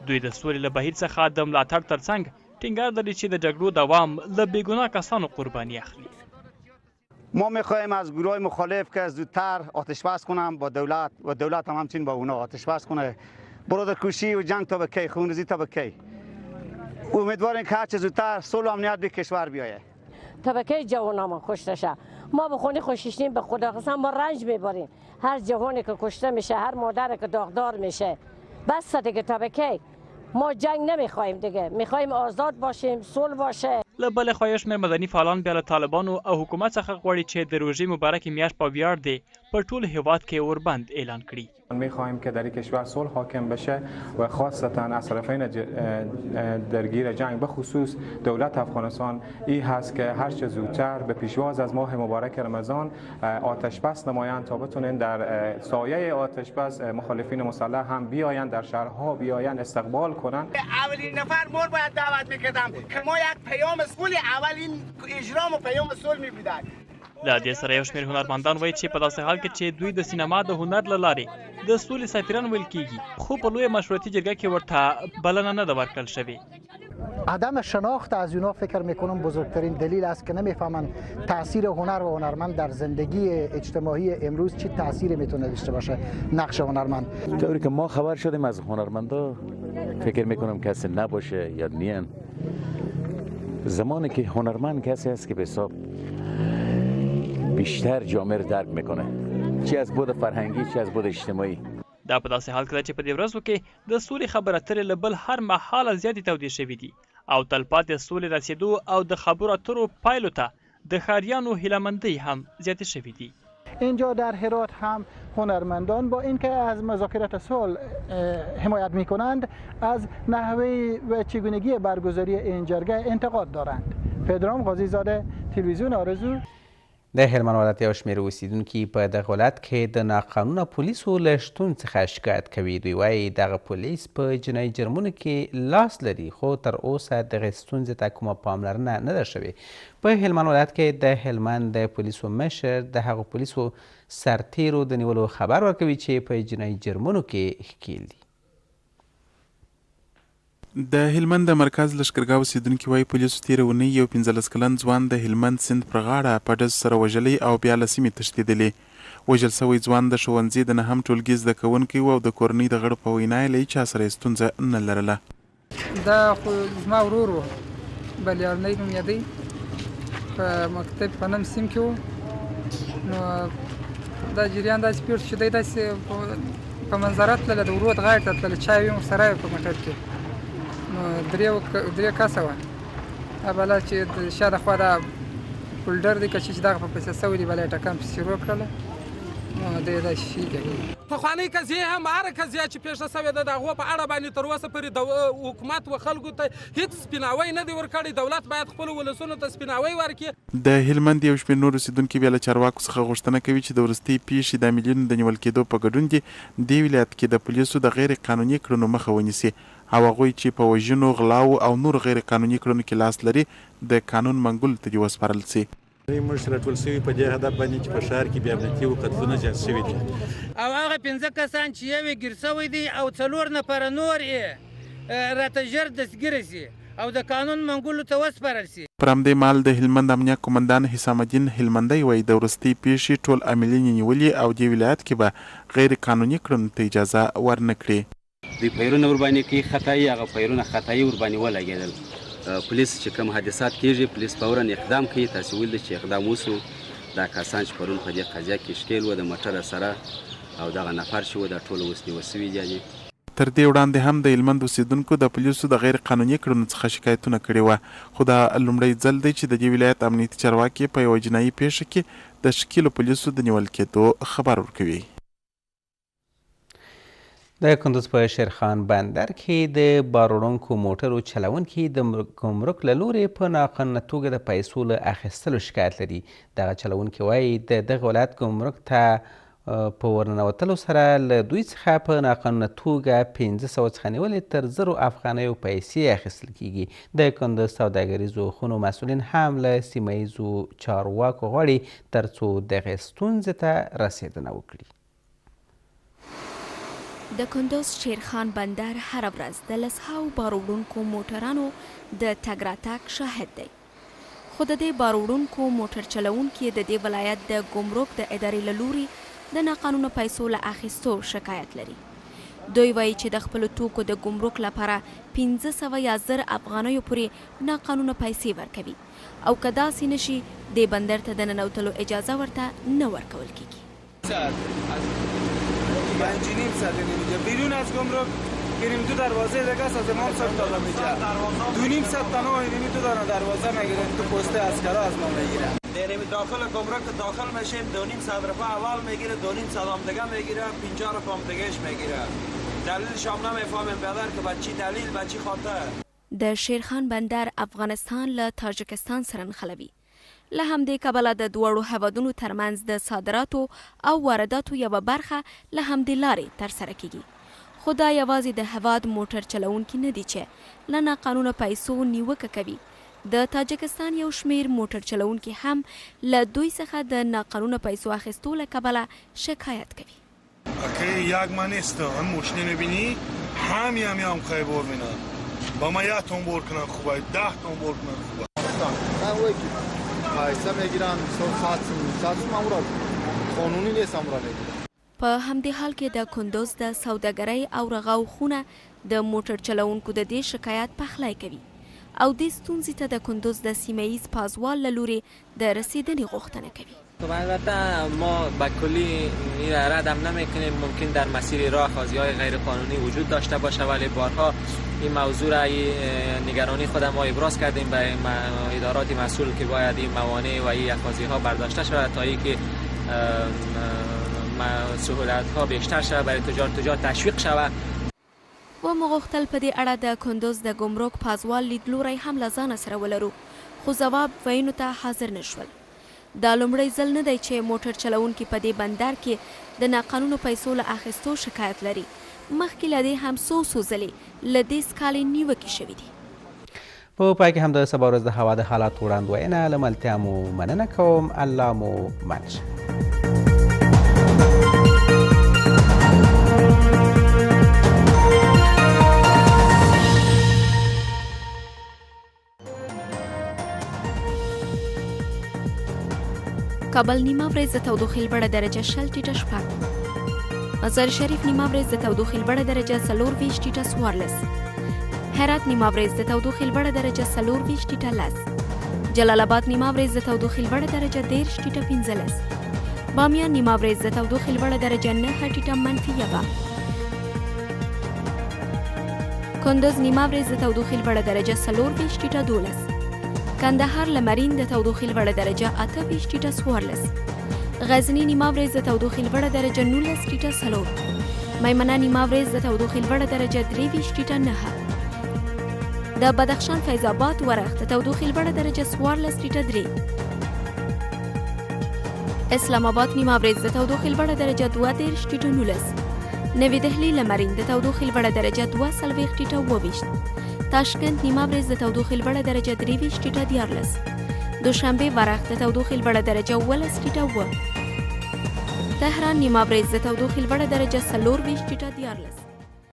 دوی د سولې له بهیر څخه د ملاتړ ترڅنګ ټینګار لري چې د جګړو دوام له بې ګناه کسانو قرباني اخلي. ما میخواهیم از گروه مخالف که زودتر آتش بس کنم با دولت و دولت هم همچنین با اونا آتش بس کنه. برادرکشی و جنگ تا به کی، خونریزی تا به کی. امیدواریم که هرچه زودتر صلح و امنیت به کشور بیاید. تا به کی جوانان ما کشته شه؟ ما به خونه خوششیم، به خدا قسم ما رنج میبریم. هر جوانی که کشته میشه، هر مادر که داغدار میشه، بس دیگه. تا به کی؟ ما جنگ نمیخوایم دیگه، میخوایم آزاد باشیم، صلح باشه. له بلې خوا یو شمېر مدني فعالان بیا له طالبانو او حکومت څخه غواړي چې د روژې مبارکې میاشت په ویاړ دې په ټول هېواد کې اوربند اعلان کړي. میخواهیم که در این کشور صلح حاکم بشه و خاصتا از طرفین درگیر جنگ به خصوص دولت افغانستان ای هست که هر چه زودتر به پیشواز از ماه مبارک رمضان آتش بس نمایند تا بتونن در سایه آتش بس مخالفین مسلح هم بیایند، در شهرها بیایند، استقبال کنند. اولین نفر مور باید دعوت میکردم که ما یک پیام صلح، اولین اجرام و پیام صلح میبودن. له دې سره یو شمېر هنرمندان وایي چې په داسې حال کې چې دوی د سینما د هنر له لارې د سولې سفیران ویل کیږي، خو په لویه مشورتي جرګه کې ورته بلنه نه ده ورکړل شوې. عدم شناخت از اونا فکر میکنم بزرگترین دلیل است که نمیفهمند تاثیر هنر و هنرمند در زندگی اجتماعی امروز چی تاثیری میتونه داشته باشه. نقش هنرمند طوری که ما خبر شدیم از هنرمندا فکر میکنم کسی نباشه یا نیان. زمانی که هنرمند کسی است که به حساب بیشتر جامعه رو درک میکنه، چی از بود فرهنگی چی از بود اجتماعی. دا په داسې حال کې ده چې په دې ورځو کې د سولې خبرې اترې له بل هر مهاله زیاتې تودې شوې دي او تلپاتې سولې رسېدو او د خبرو اترو پایلو ته د ښاریانو هیله مندۍ هم زیاتې شوې دي. اینجا در هرات هم هنرمندان با اینکه از مذاکرات صلح حمایت میکنند، از نحوه و چگونگی برگزاری این جرگه انتقاد دارند. پدرام قاضی زاده، تلویزیون آرزو. د هلمند ولایت یو شمېر اوسېدونکي په دغه ولایت کې د ناقانونه پولیسو له شتون څخه شکایت کوي. دوی وایي دغه پولیس په جنایي جرمونو کې لاس لري، خو تر اوسه دغې ستونزې ته کومه پاملرنه نه ده شوې. په هلمند ولایت کې د هلمند د پولیسو مشر د هغو پولیسو سرتیرو د نیولو خبر ورکوي چې په جنایي جرمونو کې ښکیل دي. د هلمند د مرکز لښکرګاه اوسېدونکي وايي، پولیسو تېره اونۍ یو 15 کلن ځوان د هلمند سیند پر غاړه په ډزو سره وژلی او بیا له سیمې تښتېدلي. وژل شوی ځوان د ښوونځي د نهم ټولګي زده کوونکی و او د کورنۍ د غړو په وینا یې له هیچا سره یې ستونزه نه لرله. دا خو زما ورور و، بلیارنی نومېدی، په مکتب په نم سیم کې و. نو دا جریان داسې پېښ شو چې دی داسې په منظره تللی، د ورور غاړې ته تللی، چای یې ورسره په موټر کې. نو درې کسه وه. بله چې د شا د خوا دا فولډر دی که چې دغه په پسې سوی دی، بله یې ټکان پسې شروع کړله. نو دی داسې شي کوي. پخوانۍ قضیې هم هره قضیه چې پېښه شوې ده د هغو په اړه باندې تر اوسه پورې حکومت و خلکو ته هیڅ سپیناوی نه دی ورکړی. دولت باید خپلو ولسونو ته سپیناوی ورکړي. د هلمند یو شمېر نور اوسېدونکي بیا له چارواکو څخه غوښتنه کوي چې د وروستۍ پېښې د عاملینو د نیول کېدو په ګډون دې دې ولایت کې د پولیسو د غیر قانوني کړنو مخه ونیسي او هغوی چې په وژنو، غلاوو او نورو غیر قانوني کړنو کې لاس لري د قانون منګولو ته دې وسپارل شي. موږ راټول شوي په دې هدف باندې چې په ښار کې بې امنیتي او قتلونه زیات شوي دي. او هغه 5 کسان چې یو یې ګیر شوی دی او 4 نفره نور یې راته ژر دستګیر شي او د قانون منګولو ته وسپارل شي. پر همدې مهال د هلمند امنیه قومندان حسام الدین هلمندی وایي، د وروستۍ پېښې ټول عاملین یې نیولي او دې ولایت کې به غیر قانوني کړنو ته اجازه ورنه کړي. دوی فایرونه ورباندې کوي، خطایي هغه فایرونه خطایي ورباندې ولګېدل. پولیس چې کوم حادثات کېږي پولیس فوراً اقدام کوي. تاسې ولیدل چې اقدام وشو. دا کسان چې پرون په دې قضیه کې ښکېل وو د موټر سره او دغه نفر چې و دا ټول اوس نیول شوي دي. تر دې وړاندې هم د هلمند اوسېدونکو د پولیسو د غیر قانوني کړنو څخه شکایتونه کړي وه، خو دا لومړی ځل دی چې د دې ولایت امنیتي چارواکي په یوه جنایي پېښه کې د ښکېلو پولیسو د نیول کېدو خبر ورکوي. د کندوز په شیرخان بندر کې د باروړونکو موټرو چلوونکي د ګمرک له لوري په ناقانونه توګه د پیسو له اخیستلو شکایت لري. دغه چلوونکي وایي د دغه ولایت ګمرک ته په ورننوتلو سره له دوی څخه په ناقانونه توګه 500 څخه نیولې تر 1000 افغانیو پیسې اخیستل کیږي. د کندوز سوداګریزو خونو مسؤلین هم له سیمه ییزو چارواکو غواړي ترڅو دغې ستونزې ته رسېدنه وکړي. د کندوز شیرخان بندر هره ورځ د لسهاو بار وړونکو موټرانو د تګ راتګ شاهد دی. خو د دې بار وړونکو موټر چلوونکي د دې ولایت د ګمرک د ادارې له لوري د ناقانونه پیسو له اخیستو شکایت لري. دوی وايي چې د خپلو توکو د ګمرک لپاره 500 یا 1000 افغانیو پورې ناقانونه پیسې ورکوي او که داسې نه شي دې بندر ته د ننوتلو اجازه ورته نه ورکول کېږي. پنج نیم صد نمیده بیرون از گمرک گیریم دو دروازه دیگه است از امام صاحب داده میشه 2.5 صد تنها اینمی دو دانه دروازه میگیرن تو پست عسکرا از ما میگیرن. یعنی داخل گمرک داخل میشیم 2.5 صد روپه اول میگیره، 2.5 صد هم دیگه میگیره، 50 روپه هم دیگهش میگیره. دلیلش هم نمیفهمیم برادر که به چی دلیل، به چی خاطر. د شیرخان بندر افغانستان له تاجکستان سره نښلوي. له همدې کبله د دواړو هېوادونو ترمنځ د صادراتو او وارداتو یوه برخه له همدې لارې ترسره کېږي. خو دا یوازې د هېواد موټر چلوونکي نه دي چې له ناقانونه پیسو نیوکه کوي، د تاجکستان یو شمېر موټر چلوونکي هم له دوی څخه د ناقانونه پیسو اخیستو له کبله شکایت کوي. اکه یک من نیستم هم ماشینه میبینی همی همی هم خیلی بار مینن با ما یک تون بار کنن خوبه، 10 تون بار کنن خوبه. من وای که پیسه میگیرن 100 100 من را قانونی نیست را میگیرن. په همدې حال کې د کندوز د سوداګرۍ او رغاو خونه د موټر چلوونکو د دې شکایت پخلی کوي او دې ستونزې ته د کندوز د سیمه ییز پازوال له لوري د رسېدنې غوښتنه کوي. خب البته ما به کلی این را رد هم نمیکنیم، ممکن در مسیر راه اخاذی های غیر قانونی وجود داشته باشه، ولی بارها این موضوع را نگرانی خود ما ابراز کردیم به ادارات مسئول که باید این موانع و این اخاذی ها برداشته شود تا اینکه سهولت ها بیشتر شود برای تجار، تجار تشویق شود. ومو غوښتل په دې اړه د کندوز د ګمرک پازوال لیدلوری هم له ځانه سره ولرو، خو ځواب ویلو ته حاضر نه شول. دا لومړی ځل نه دی چې موټر چلوونکي په دې بندر کې د ناقانونو پیسو له اخیستو شکایت لري. مخکې له دې هم څو څو ځلې له دې سکالې نیوکې شوې دي. په پای کې هم د سبا ورځ د هوا د حالاتو وړاندوینه. له ملتیا مو مننه کوم، الله مو مل شه. کابل نیمه ورځ د تودوخې لوړه درجه 20 ټیټه 6، مزار شریف نیمه ورځ د تودوخې لوړه درجه 24 ټیټه 14، هرات نیمه ورځ د تودوخې لوړه درجه 24 ټیټه 10، جلال آباد نیمه ورځ د تودوخې لوړه درجه 30 ټیټه 15، بامیان نیمه ورځ د تودوخې لوړه درجه 9 ټیټه منفي 1، کندز نیمه ورځ د تودوخې لوړه درجه 24 ټیټه 12، کندهار لمرین د تودوخې لوړه درجه 28 ټیټه 14، غزنی نیمه ورځ د تودوخې لوړه درجه 19 ټیټه 4، میمنه نیمه ورځ د تودوخې لوړه درجه 23 ټیټه 9، د بدخشان فیض آباد ورخ د تودوخې لوړه درجه 14 ټیټه 3، اسلام آباد نیمه ورځ د تودوخې لوړه درجه 32 ټیټه 19، نوی دهلی لمرین د تودوخې لوړه درجه 42 ټیټه 22، تاشکند نیمه ورځ د تودوخې لوړه درجه 23 ټیټه 14، دوشنبه ورخ د تودوخې لوړه درجه 17 ټیټه 7، تهران نیمه ورځ د تودوخې لوړه درجه 24 ټیټه 14.